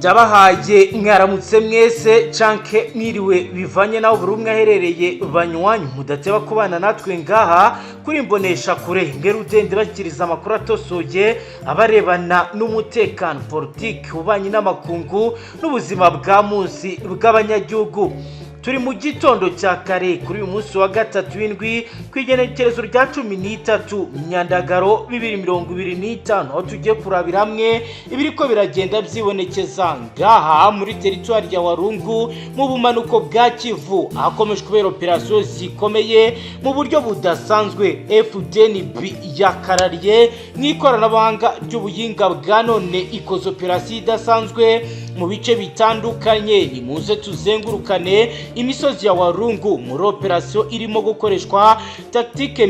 Ndabahaye mwaramutse mwese canke mwiriwe, bivanye naho buri umwe aherereye. Banywanyi mudateba kubana natwe ngaha kuri Mbonesha Kure, ngera ugende bashyikiriza amakuru atosoye abarebana n'umutekano, politiki, ububanyi n'amakungu n'ubuzima bwa munsi bw'abanyagihugu. Turi mu gitondo cya kare kuri uyu munsi wa gatatu w'indwi, ku igenekerezo rya 13 Myandagaro 2025, aho tugiye kurabira hamwe ibiriko biragenda byibonekeza ngaha muri teritwari ya Warungu mu bumanuko bwa Kivu, ahakomeje kubera operasiyo zikomeye mu buryo budasanzwe. FDNB yakarariye mu ikoranabuhanga ry'ubuhinga bwa none, ikoze operasiyo idasanzwe mu bice bitandukanye. Nimuze tuzengurukane imisozi ya Warungu muri operasiyo irimo gukoreshwa tactique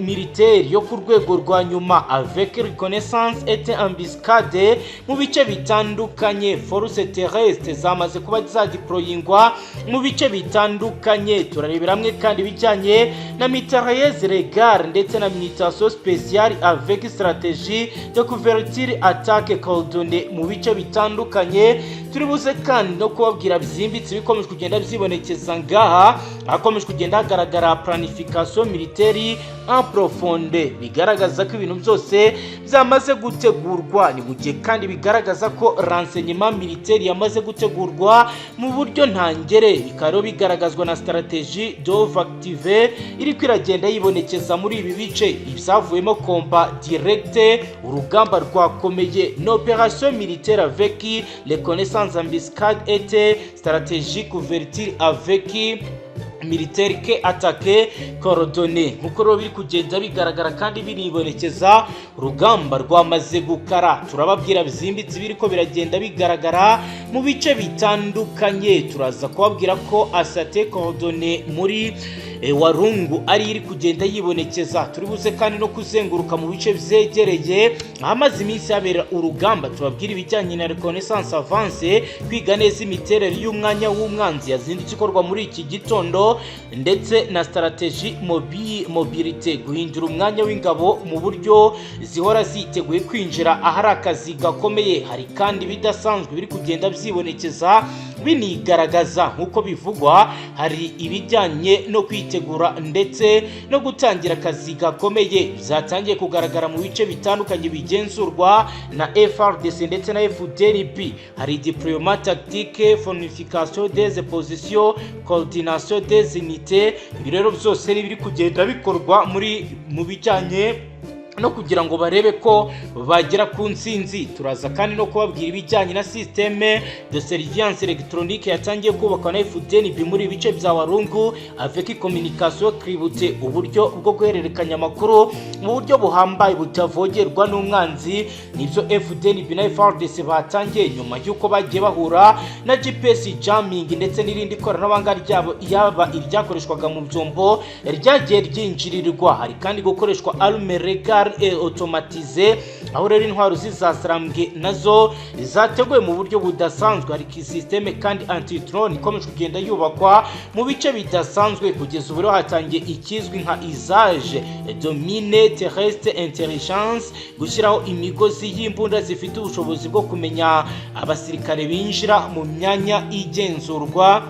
militaire yo ku rwego rwa nyuma, avec reconnaissance et embuscade mu bice bitandukanye. Force terrestre zamaze kuba zadeployingwa mu bice bitandukanye. Turarebera hamwe kandi ibijyanye na mitrailleuse légère ndetse na mutation spéciale avec stratégie de couverture, attaque coordonnée mu bice bitandukanye. Turi buze kandi no kubabwira byimbitse ibikomeje kugenda byibonekeza ngaha, ahakomeje kugenda hagaragara planification militaire en profondeur, bigaragaza ko ibintu byose byamaze gutegurwa. Ni mu gihe kandi bigaragaza ko renseignement militaire yamaze gutegurwa mu buryo ntangere, bikaba rero bigaragazwa na stratégie d'offensive iri kwiragenda yibonekeza muri ibi bice. Ibyavuyemo combat direct, urugamba rwakomeye ni opération militaire avec reconnaissance, embuscade et stratégie couverture avec militaire ke attaque coordonnée. Nkuko rero biri kugenda bigaragara kandi biribonekeza, urugamba rwamaze gukara. Turababwira byimbitse biriko biragenda bigaragara mu bice bitandukanye. Turaza kubabwira ko attaque coordonnée muri Warungu ari iri kugenda yibonekeza. Turi buze kandi no kuzenguruka mu bice byegereye ahamaze iminsi habera urugamba, tubabwira ibijyanye na reconnaissance avancée, kwiga neza imiterere y'umwanya w'umwanzi yazindutse ikorwa muri iki gitondo, ndetse na stratégie mobilité, guhindura umwanya w'ingabo mu buryo zihora ziteguye kwinjira ahari akazi gakomeye. Hari kandi ibidasanzwe biri kugenda byibonekeza binigaragaza. Nk'uko bivugwa, hari ibijyanye no kwitegura ndetse no gutangira akazi gakomeye byatangiye kugaragara mu bice bitandukanye bigenzurwa na FARDC ndetse na FDNB. Hari déploiement tactique, fortification des positions, coordination des unités. Ibi rero byose ni ibiri kugenda bikorwa muri mu bijyanye no kugira ngo barebe ko bagera ku ntsinzi. Turaza kandi no kubabwira ibijyanye na système de surveillance électronique yatangiye kubakwa na FDNB muri ibice bya Warungu avec communication cryptée, uburyo bwo guhererekanya amakuru mu buryo buhambaye butavogerwa n'umwanzi. Nibyo FDNB na FARDC batangiye nyuma y'uko bagiye bahura na GPS jamming ndetse n'irindi koranabuhanga ryabo, yaba iryakoreshwaga mu byombo, ryagiye ryinjirirwa. Hari kandi gukoreshwa arme légère automatisée, aho rero intwaro zizasarambwe nazo zateguwe mu buryo budasanzwe. Hari système kandi anti-drone ikomeje kugenda yubakwa mu bice bidasanzwe. Kugeza ubu rero hatangiye ikizwi nka usage de mine terrestre intelligence, gushyiraho imigozi y'imbunda zifite ubushobozi bwo kumenya abasirikare binjira mu myanya igenzurwa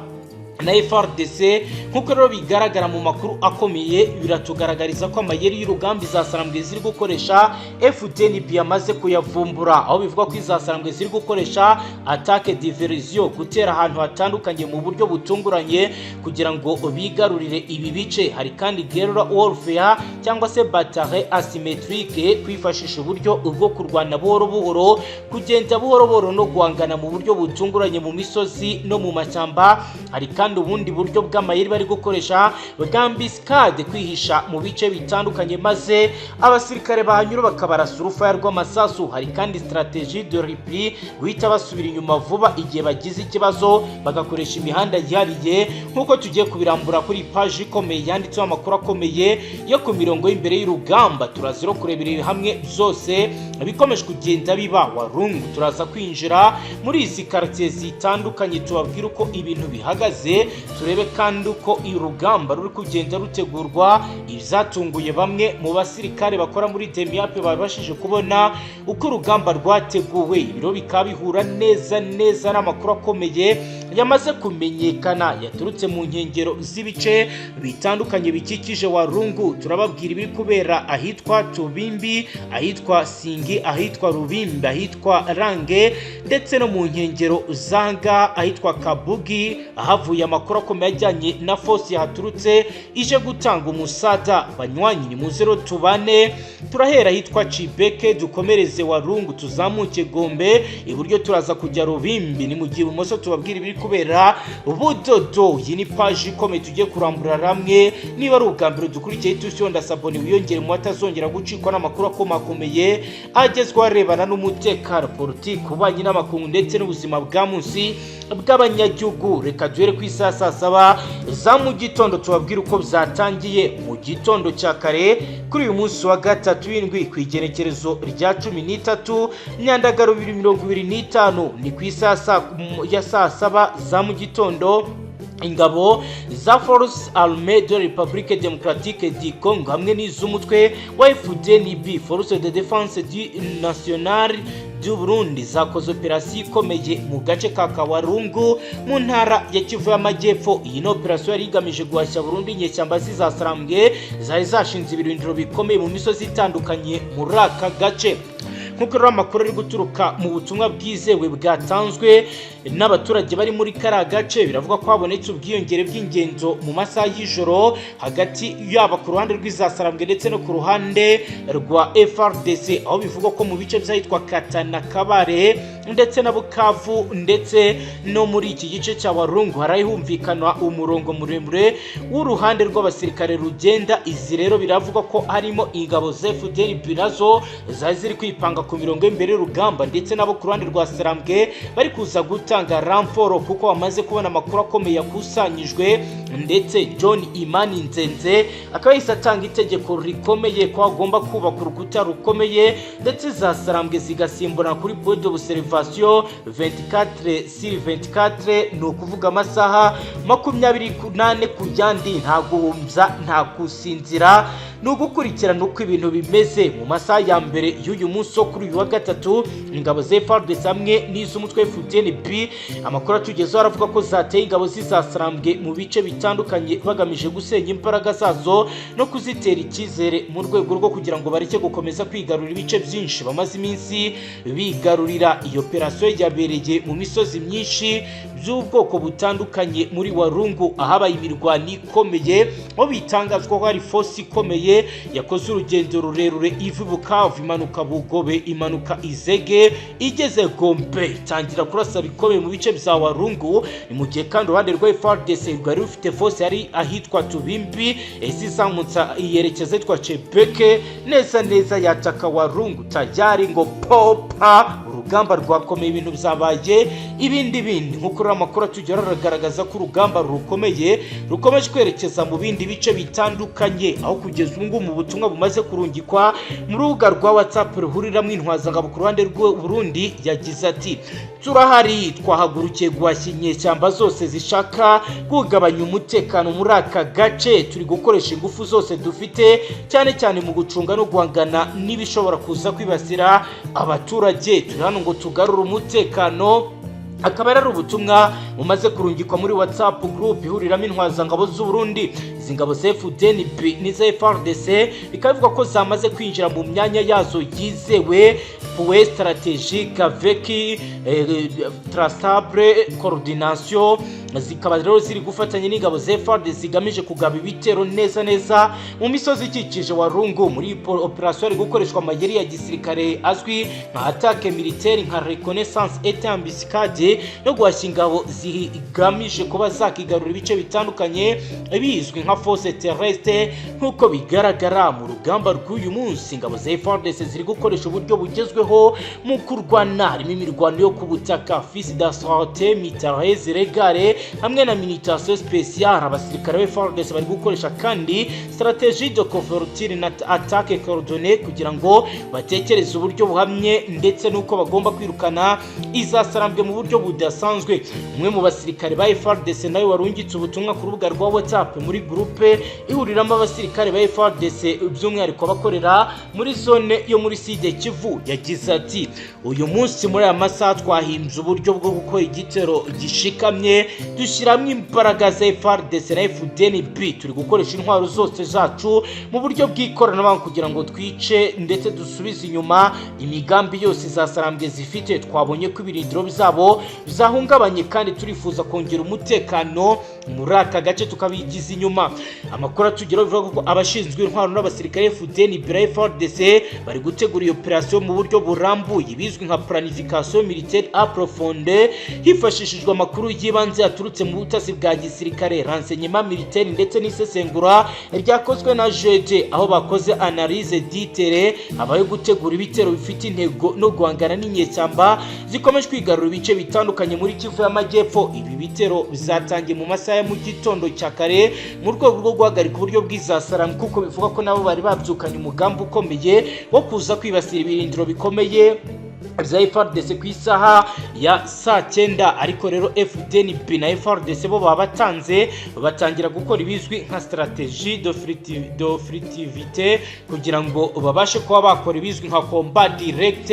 na FARDC. Nk'uko rero bigaragara mu makuru akomeye, biratugaragariza ko amayeri y'urugamba izasarambwe ziri gukoresha FDNB yamaze kuyavumbura, aho bivuga ko izasarambwe ziri gukoresha attaque diversion, gutera ahantu hatandukanye mu buryo butunguranye kugira ngo bigarurire ibi bice. Hari kandi guerrilla warfare cyangwa se bataille asymétrique, kwifashisha uburyo bwo kurwana buhoro buhoro, kugenda buhoro buhoro no guhangana mu buryo butunguranye mu misozi no mu mashyamba. Hari kandi ubundi buryo bw'amayeri bari gukoresha bwa embuscade, kwihisha mu bice bitandukanye maze abasirikare bahanyura bakabarasa urufaya rw'amasasu. Hari kandi stratégie de repli, guhita basubira inyuma vuba igihe bagize ikibazo, bagakoresha imihanda yihariye, nk'uko tugiye kubirambura kuri paji ikomeye yanditseho amakuru akomeye yo ku mirongo y'imbere y'urugamba. Turaza no kurebera hamwe byose bikomeje kugenda biba Warungu. Turaza kwinjira muri izi quartier zitandukanye, tubabwire uko ibintu bihagaze. akomeye. Turebe kandi uko urugamba ruri kugenda rutegurwa, ibyatunguye bamwe mu basirikare bakora muri DEMIAP babashije kubona uko urugamba rwateguwe. Ibiro bikaba bihura neza neza n'amakuru akomeye yamaze kumenyekana yaturutse mu nkengero z'ibice bitandukanye bikikije Warungu. Turababwira ibiri kubera ahitwa Tubimbi, ahitwa Singi, ahitwa Rubimbi, ahitwa Range, ndetse no mu nkengero zanga ahitwa Kabugi, ahavuye amakuru akomeye ajyanye na force yahaturutse ije gutanga umusada. Banywanyi, ni muze rero tubane. Turahera ahitwa Cibeke, dukomereze Warungu, tuzamuke Gombe, iburyo turaza kujya Rubimbi, ni mu gihe ibumoso tubabwira ibiri kubera Budodo. Iyi ni paji ikomeye tugiye kurambura hamwe. Niba ari ubwa mbere dukurikiye, tushyonda s'abonner, wiyongere mu batazongera gucikwa n'amakuru akomakomeye agezweho arebana n'umutekano, politiki, ububanyi n'amakungu ndetse n'ubuzima bwa munsi bw'abanyagihugu. Reka duhere ku isaha saa 7 za mu gitondo, tubabwire uko byatangiye mu gitondo cya kare kuri uyu munsi wa gatatu w'indwi, ku igenekerezo rya 13 Myandagaro 2025. Ni ku isaha ya saa 7 za mu gitondo, ingabo za Force Armée de République Démocratique du Congo hamwe n'iz'umutwe wa FDNB, Force de Défense du National du Burundi, zakoze operasiyo ikomeye mu gace ka Kawarungu mu ntara ya Kivu y'Amajyepfo. Iyi ni operasiyo yari igamije guhashya burundu inyeshyamba z'izasarambwe zari zashinze ibirindiro bikomeye mu misozi itandukanye muri aka gace. Nk'uko rero amakuru ari guturuka mu butumwa bwizewe bwatanzwe n'abaturage bari muri kariya gace, biravuga ko habonetse ubwiyongere bw'ingendo mu masaha y'ijoro hagati yaba ku ruhande rw'izasarambwe ndetse no ku ruhande rwa FARDC, aho bivugwa ko mu bice by'ahitwa Katana, Kabare ndetse na Bukavu, ndetse no muri iki gice cya Warungu, hari humvikana umurongo muremure w'uruhande rw'abasirikare rugenda. Izi rero biravugwa ko harimo ingabo za FDNB, nazo zari ziri kwipanga ku mirongo y'imbere y'urugamba, ndetse nabo ku ruhande rwa Sarambwe bari kuza gutanga renfort kuko bamaze kubona amakuru akomeye yakusanyijwe. Ndetse John Imani Nzenze akaba yahise atanga itegeko rikomeye ko agomba kubaka urukuta rukomeye, ndetse za Sarambwe zigasimburana kuri point d'observation 24 sur 24, ni ukuvuga amasaha 24 ku yandi, nta guhumbya, nta gusinzira, ni ugukurikirana uko ibintu bimeze. Mu masaha ya mbere y'uyu munsi wo kuri uyu wa gatatu, ingabo za FARDC hamwe n'iz'umutwe FDNB, amakuru atugezeho aravuga ko zateye ingabo z'izasarambwe mu bice bitandukanye, bagamije gusenya imbaraga zazo no kuzitera icyizere mu rwego rwo kugira ngo bareke gukomeza kwigarurira ibice byinshi bamaze iminsi bigarurira. Iyo operasiyo yabereye mu misozi myinshi by'ubwoko butandukanye muri Warungu, ahabaye imirwano ikomeye, aho bitangazwa ko hari force ikomeye yakoze urugendo rurerure iva Bukavu, imanuka Bugobe, imanuka Izege, igeze Gombe itangira kurasa bikomeye mu bice bya Warungu. Ni mu gihe kandi uruhande rwa FARDC rwari rufite force yari ahitwa Tubimbi, izamutsa iyerekeza ahitwa Chebeke, neza neza yataka Warungu tayari ngo popa. Urugamba rwakomeye, ibintu byabaye ibindi bindi. Nk'uko rero amakuru atugeraho aragaragaza ko urugamba rukomeye rukomeje kwerekeza mu bindi bice bitandukanye, aho kugeza ubu ngubu mu butumwa bumaze kurungikwa mu rubuga rwa WhatsApp ruhuriramo intwazangabo ku ruhande rw'u Burundi, yagize ati: "Turahari, twahagurukiye guhashya inyeshyamba zose zishaka kugabanya umutekano muri aka gace. Turi gukoresha ingufu zose dufite, cyane cyane mu gucunga no guhangana n'ibishobora kuza kwibasira abaturage. Turi hano ngo tugarure umutekano." Akaba ari ubutumwa bumaze kurungikwa muri WhatsApp group ihuriramo intwazangabo z'u Burundi. Izi ngabo za FDNB n'iza FARDC bikaba bivugwa ko zamaze kwinjira mu myanya yazo yizewe, point stratégique, avec traçable coordination. Zikaba rero ziri gufatanya n'ingabo za FARDC zigamije kugaba ibitero neza neza mu misozi ikikije Warungu. Muri operasiyo hari gukoreshwa amayeri ya gisirikare azwi nka attaque militaire, nka reconnaissance et embuscade, no guhashya ingabo zigamije kuba zakigarura ibice bitandukanye, bizwi nka force terrestre. Nk'uko bigaragara mu rugamba rw'uyu munsi, ingabo za FARDC ziri gukoresha uburyo bugezweho mu kurwana, harimo imirwano yo ku butaka, fusil d'assaut, mitrailleuse légère. hamwe na mutation spéciale. Abasirikare ba FARDC bari gukoresha kandi stratégie de couverture na attaque coordonnée kugira ngo batekereze uburyo buhamye ndetse n'uko bagomba kwirukana izasarambwe mu buryo budasanzwe. Umwe mu basirikare ba FARDC nawe warungitse ubutumwa ku rubuga rwa WhatsApp muri groupe ihuriramo abasirikare ba FARDC, by'umwihariko abakorera muri zone yo muri Sud Kivu, yagize ati: "Uyu munsi muri aya masaha twahimbye uburyo bwo gukora igitero gishikamye, dushyiramo imbaraga za FARDC na FDNB. Turi gukoresha intwaro zose zacu mu buryo bw'ikoranabuhanga kugira ngo twice ndetse dusubize inyuma imigambi yose za Sarambwe zifite. Twabonye ko ibirindiro byabo bizahungabanye kandi turifuza kongera umutekano muri aka gace tukabigiza inyuma." Amakuru atugeraho bivuga ko abashinzwe intwaro n'abasirikare FDNB na FARDC bari gutegura iyo operation mu buryo burambuye, bizwi nka planification militaire approfondie, hifashishijwe amakuru y'ibanze yaturutse mu butasi bwa gisirikare, renseignement militaire, ndetse n'isesengura ryakozwe na GD, aho bakoze analyse détaillée. Habaye gutegura ibitero bifite intego no guhangana n'inyeshyamba zikomeje kwigarura ibice bitandukanye muri Kivu y'Amajyepfo. Ibi bitero bizatangiye mu masaha ya mu gitondo cya kare mu rwego rwo guhagarika uburyo bw'izasarambwe, kuko bivuga ko nabo bari babyukanye umugambi ukomeye wo kuza kwibasira ibirindiro bikomeye bya FARDC ku isaha ya saa 9. Ariko rero FDNB na FARDC bo baba batanze batangira gukora ibizwi nka stratégie de furtivité kugira ngo babashe kuba bakora ibizwi nka combat direct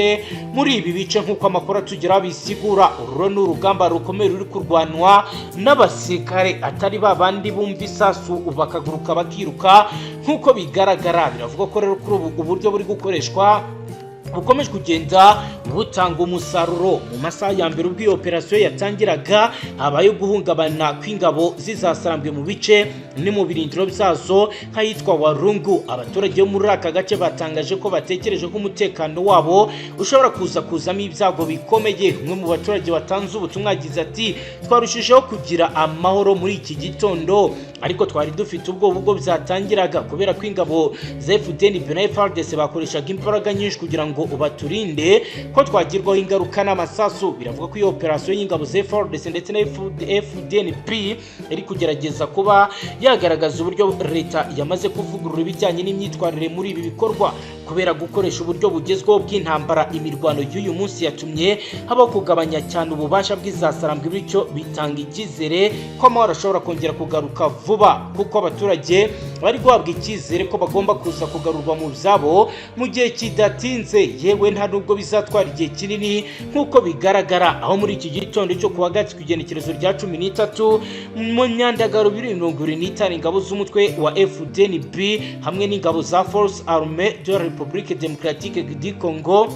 muri ibi bice, nk'uko amakuru atugeraho bisigura. Uru ni urugamba rukomeye ruri kurwanwa n'abasirikare atari ba bandi bumva isasu bakaguruka bakiruka. Nk'uko bigaragara, biravugwa ko rero kuri ubu uburyo buri gukoreshwa bukomeje kugenda butanga umusaruro. Mu masaha ya mbere ubwo iyo operasiyo yatangiraga, habaye guhungabana kw'ingabo zizasarambwe mu bice ni mu birindiro byazo nk'ahitwa Warungu. Abaturage bo muri aka gace batangaje ko batekereje ko umutekano wabo ushobora kuza kuzamo ibyago bikomeye. Umwe mu baturage watanze ubutumwa yagize ati: "Twarushijeho kugira amahoro muri iki gitondo, ariko twari dufite ubwoba ubwo byatangiraga kubera ko ingabo za FDNB na FARDC bakoreshaga imbaraga nyinshi kugira ngo baturinde ko twagirwaho ingaruka n'amasasu." Biravuga ko iyo operasiyo y'ingabo za FARDC ndetse na FDNB iri kugerageza kuba yagaragaza uburyo leta yamaze kuvugurura ibijyanye n'imyitwarire muri ibi bikorwa kubera gukoresha uburyo bugezweho bw'intambara. Imirwano y'uyu munsi yatumye habaho kugabanya cyane ububasha bw'izasarambwe, bityo bitanga icyizere ko amahoro ashobora kongera kugaruka vuba, kuko abaturage bari guhabwa icyizere ko bagomba kuza kugarurwa mu byabo mu gihe kidatinze, yewe nta nubwo bizatwara igihe kinini nk'uko bigaragara. Aho muri iki gitondo cyo kuwa gatatu ku igenekerezo rya 13 mu Myandagaro 2025, ingabo z'umutwe wa FDNB hamwe n'ingabo za Force Armée de la République Démocratique du Congo,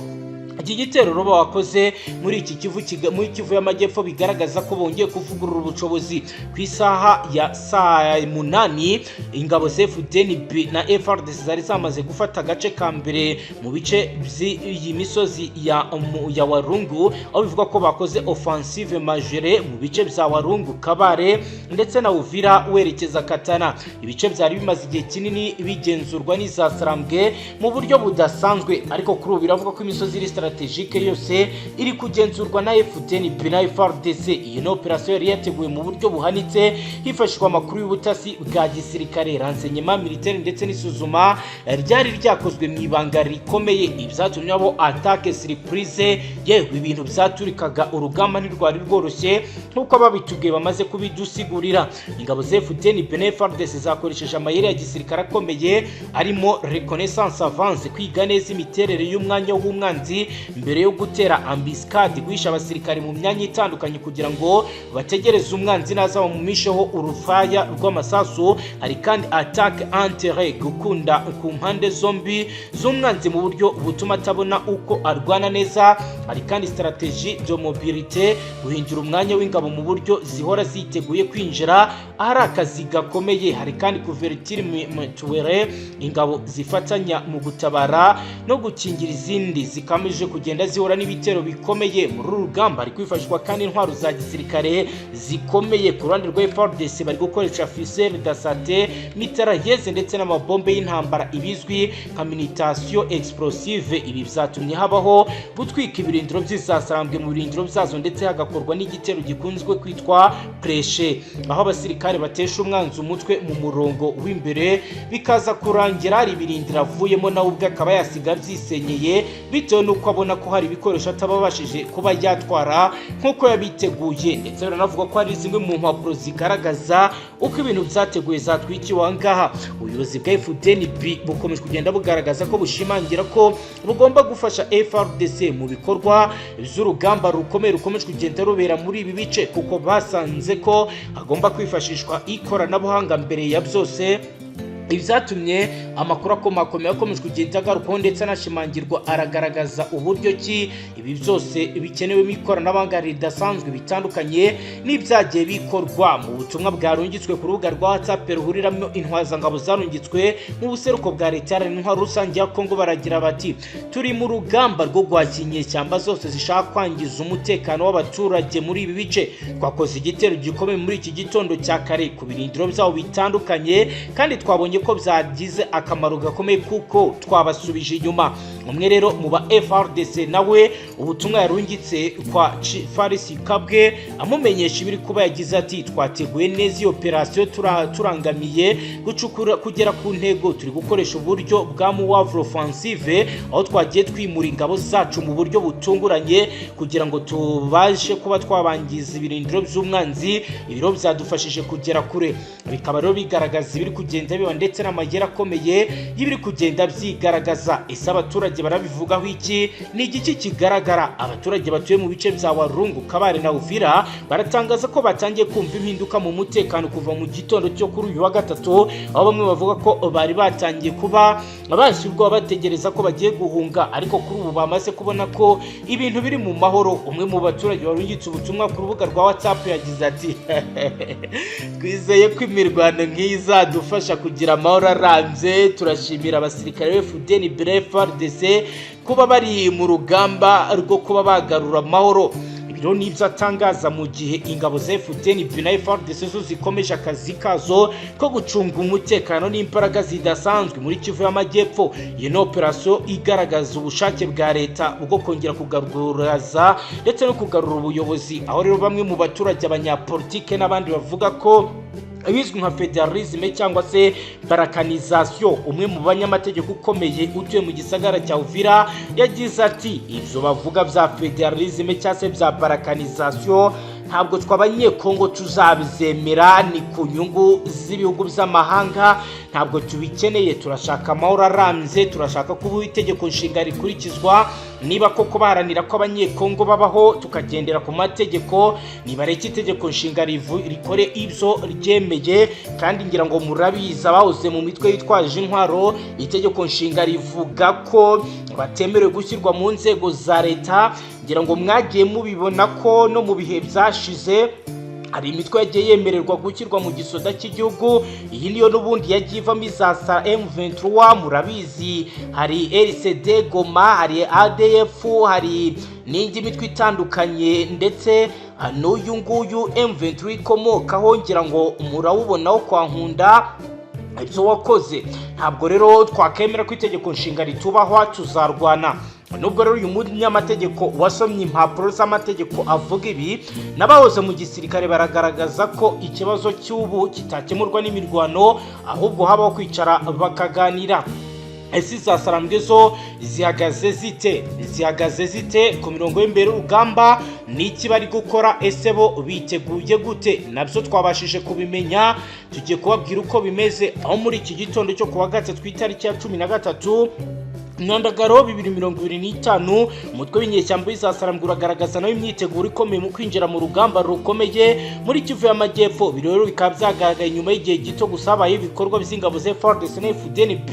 iki gitero roba wakoze muri iki Kivu, muri Kivu y'Amajyepfo, bigaragaza ko bongeye kuvugurura ubushobozi. Ku isaha ya saa 8, ingabo za FDNB na FARDC zari zamaze gufata agace ka mbere mu bice by'iyi misozi ya Warungu, aho bivuga ko bakoze offensive majeure mu bice bya Warungu, Kabare ndetse na Uvira werekeza Katana, ibice byari bimaze igihe kinini bigenzurwa n'izasarambwe mu buryo budasanzwe. Ariko kuri ubu biravuga ko imisozi iri stratégique yose iri kugenzurwa na FDNB na FARDC. Iyi ni operasiyo yari yateguwe mu buryo buhanitse hifashishwa amakuru y'ubutasi bwa gisirikare, renseignement militaire, ndetse n'isuzuma ryari ryakozwe mu ibanga rikomeye. Ibyatumye abo attaque surprise, yewe ibintu byaturikaga. Urugamba ntirwari rworoshye nk'uko ababitubwiye bamaze kubidusigurira. Ingabo za FDNB na FARDC zakoresheje amayeri ya gisirikare akomeye arimo reconnaissance avancée, kwiga neza imiterere y'umwanya w'umwanzi mbere yo gutera, embuscade, guhisha abasirikare mu myanya itandukanye kugira ngo bategereze umwanzi naza bamumisheho urufaya rw'amasasu. Hari kandi attaque en gukunda ku mpande zombi z'umwanzi mu buryo butuma atabona uko arwana neza. Hari kandi stratégie de mobilité, guhindura umwanya w'ingabo mu buryo zihora ziteguye kwinjira ahari akazi gakomeye. Hari kandi couverture mutuelle, ingabo zifatanya mu gutabara no gukingira izindi zikamije zikomeje kugenda zihura n'ibitero bikomeye muri uru rugamba. Hari kwifashishwa kandi intwaro za gisirikare zikomeye. Ku ruhande rwa FARDC bari gukoresha fusillade d'assaut, mitrailleuses ndetse n'amabombe y'intambara, ibizwi nka munitions explosives. Ibi byatumye habaho gutwika ibirindiro by'izasarambwe mu birindiro byazo, ndetse hagakorwa n'igitero gikunzwe kwitwa prêche, aho abasirikare batesha umwanzi umutwe mu murongo w'imbere, bikaza kurangira hari ibirindiro avuyemo, nawe ubwe akaba yasiga abyisenyeye bitewe n'uko abona ko hari ibikoresho atababashije kuba yatwara nk'uko yabiteguye. Ndetse biranavuga ko hari zimwe mu mpapuro zigaragaza uko ibintu byateguye zatwikiwe aha ngaha. Ubuyobozi bwa FDNB bukomeje kugenda bugaragaza ko bushimangira ko bugomba gufasha FARDC mu bikorwa by'urugamba rukomeye rukomeje kugenda rubera muri ibi bice, kuko basanze ko hagomba kwifashishwa ikoranabuhanga mbere ya byose. Ibyatumye amakuru akomakomeye akomeje kugenda agarukwaho ndetse anashimangirwa aragaragaza uburyo ki ibi byose bikenewemo ikoranabuhanga ridasanzwe, bitandukanye n'ibyagiye bikorwa. Mu butumwa bwarungitswe ku rubuga rwa WhatsApp ruhuriramo intwazangabo zarungitswe mu buseruko bwa Leta Iharanira Intwaro Rusange ya Kongo, baragira bati: "Turi mu rugamba rwo guhashya inyeshyamba zose zishaka kwangiza umutekano w'abaturage muri ibi bice. Twakoze igitero gikomeye muri iki gitondo cya kare ku birindiro byabo bitandukanye, kandi twabonye ko byagize akamaro gakomeye kuko twabasubije inyuma." Umwe rero mu ba FARDC nawe ubutumwa yarungitse kwa Farisi Kabwe amumenyesha ibiri kuba yagize ati: "Twateguye neza iyo operasiyo, turangamiye gucukura kugera ku ntego. Turi gukoresha uburyo bwa manoeuvre offensive, aho twagiye twimura ingabo zacu mu buryo butunguranye kugira ngo tubashe kuba twabangiza ibirindiro by'umwanzi. Ibiro byadufashije kugera kure." Bikaba rero bigaragaza ibiri kugenda biba ndetse n'amagera akomeye y'ibiri kugenda byigaragaza. Ese abaturage barabivugaho iki? Ni igiki kigaragara? Abaturage batuye mu bice bya Warungu, Kabare na Uvira baratangaza ko batangiye kumva impinduka mu mutekano kuva mu gitondo cyo kuri uyu wa gatatu, aho bamwe bavuga ko bari batangiye kuba bashya ubwoba bategereza ko bagiye guhunga, ariko kuri ubu bamaze kubona ko ibintu biri mu mahoro. Umwe mu baturage warungitse ubutumwa ku rubuga rwa WhatsApp yagize ati: "Twizeye ko imirwano nk'iyi izadufasha kugira amahoro arambye. Turashimira abasirikare ba FDNB, FARDC kuba bari mu rugamba rwo kuba bagarura amahoro." Ibiro nibyo atangaza mu gihe ingabo za FDNB na FARDC zo zikomeje akazi kazo ko gucunga umutekano n'imbaraga zidasanzwe muri Kivu y'Amajyepfo. Iyi ni operasiyo igaragaza ubushake bwa leta bwo kongera kugaruraza ndetse no kugarura ubuyobozi, aho rero bamwe mu baturage, abanyapolitike n'abandi bavuga ko ibizwi nka fédéralisme cyangwa se balkanisation. Umwe mu banyamategeko ukomeye utuye mu gisagara cya Uvira yagize ati: "Ibyo bavuga bya fédéralisme cyangwa se bya balkanisation, ntabwo twe abanyekongo tuzabizemera. Ni ku nyungu z'ibihugu by'amahanga, ntabwo tubikeneye. Turashaka amahoro arambye, turashaka ko itegeko nshinga rikurikizwa. Niba koko baharanira ko abanyekongo babaho tukagendera ku mategeko, nibareke itegeko nshinga rikore ibyo ryemeye." Kandi ngira ngo murabizi, abahoze mu mitwe yitwaje intwaro, itegeko nshinga rivuga ko batemerewe gushyirwa mu nzego za leta. Ngira ngo mwagiye mubibona ko no mu bihe byashize hari imitwe yagiye yemererwa gushyirwa mu gisoda cy'igihugu. Iyi niyo n'ubundi yagiye ivamo izasa M23, murabizi. Hari RCD Goma, hari ADF, hari n'indi mitwe itandukanye, ndetse n'uyu nguyu M23 ikomokaho, ngira ngo murawubonaho kwa Nkunda ibyo wakoze. Ntabwo rero twakemera ko itegeko nshinga ritubahwa, tuzarwana. Nubwo rero uyu munyamategeko wasomye impapuro z'amategeko avuga ibi, n'abahoze mu gisirikare baragaragaza ko ikibazo cy'ubu kitakemurwa n'imirwano, ahubwo habaho kwicara bakaganira. Ese za sarambwe zo zihagaze zite? Zihagaze zite ku mirongo y'imbere y'urugamba? Ni iki bari gukora? Ese bo biteguye gute? Nabyo twabashije kubimenya, tugiye kubabwira uko bimeze, aho muri iki gitondo cyo kuwa gatatu ku itariki ya 13 Myandagaro 2025, umutwe w'inyeshyamba w'izasarambwe uragaragaza nawe imyiteguro ikomeye mu kwinjira mu rugamba rukomeye muri Kivu y'Amajyepfo. Ibi rero bikaba byagaragaye nyuma y'igihe gito gusa habaye ibikorwa by'ingabo za FARDC na FDNB,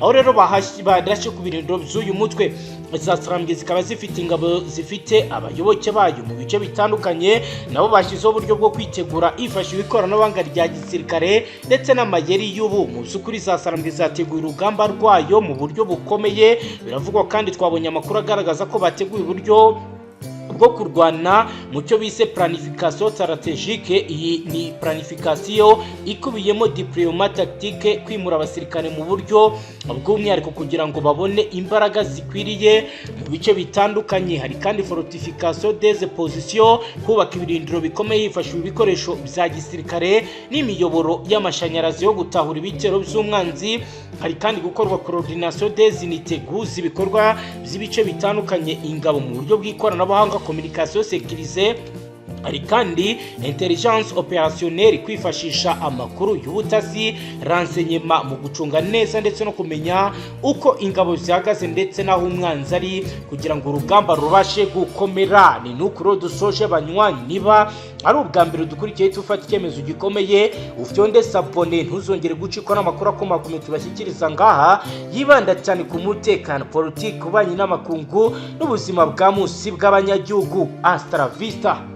aho rero barashe ku birindiro by'uyu mutwe. Zasarambwe zikaba zifite ingabo zifite abayoboke bayo mu bice bitandukanye, nabo bashyizeho uburyo bwo kwitegura hifashishijwe ikoranabuhanga rya gisirikare ndetse n'amayeri y'ubu. Mu by'ukuri zasarambwe zateguye urugamba rwayo mu buryo bukomeye. Bikomeye biravugwa. Kandi twabonye amakuru agaragaza ko bateguye uburyo bwo kurwana mu cyo bise planification stratégique. Iyi ni planification ikubiyemo déploiement tactique, kwimura abasirikare mu buryo bw'umwihariko kugira ngo babone imbaraga zikwiriye mu bice bitandukanye. Hari kandi fortification des positions, kubaka ibirindiro bikomeye hifashishijwe ibikoresho bya gisirikare n'imiyoboro y'amashanyarazi yo gutahura ibitero by'umwanzi. Hari kandi gukorwa coordination des unités, guhuza ibikorwa by'ibice bitandukanye ingabo mu buryo bw'ikoranabuhanga, communication sécurisée. Hari kandi intelligence opérationnelle, kwifashisha amakuru y'ubutasi, renseignement, mu gucunga neza ndetse no kumenya uko ingabo zihagaze ndetse n'aho umwanzi ari, kugira ngo urugamba rubashe gukomera. Ni nukuri dusoje, banywanyi. Niba ari ubwa mbere dukurikiye, tufata icyemezo gikomeye ufyonde s'abonner, ntuzongere gucikwa n'amakuru akomakomeye tubashyikiriza ngaha, yibanda cyane ku mutekano, politiki, ububanyi n'amakungu n'ubuzima bwa munsi bw'abanyagihugu. Hasta la vista.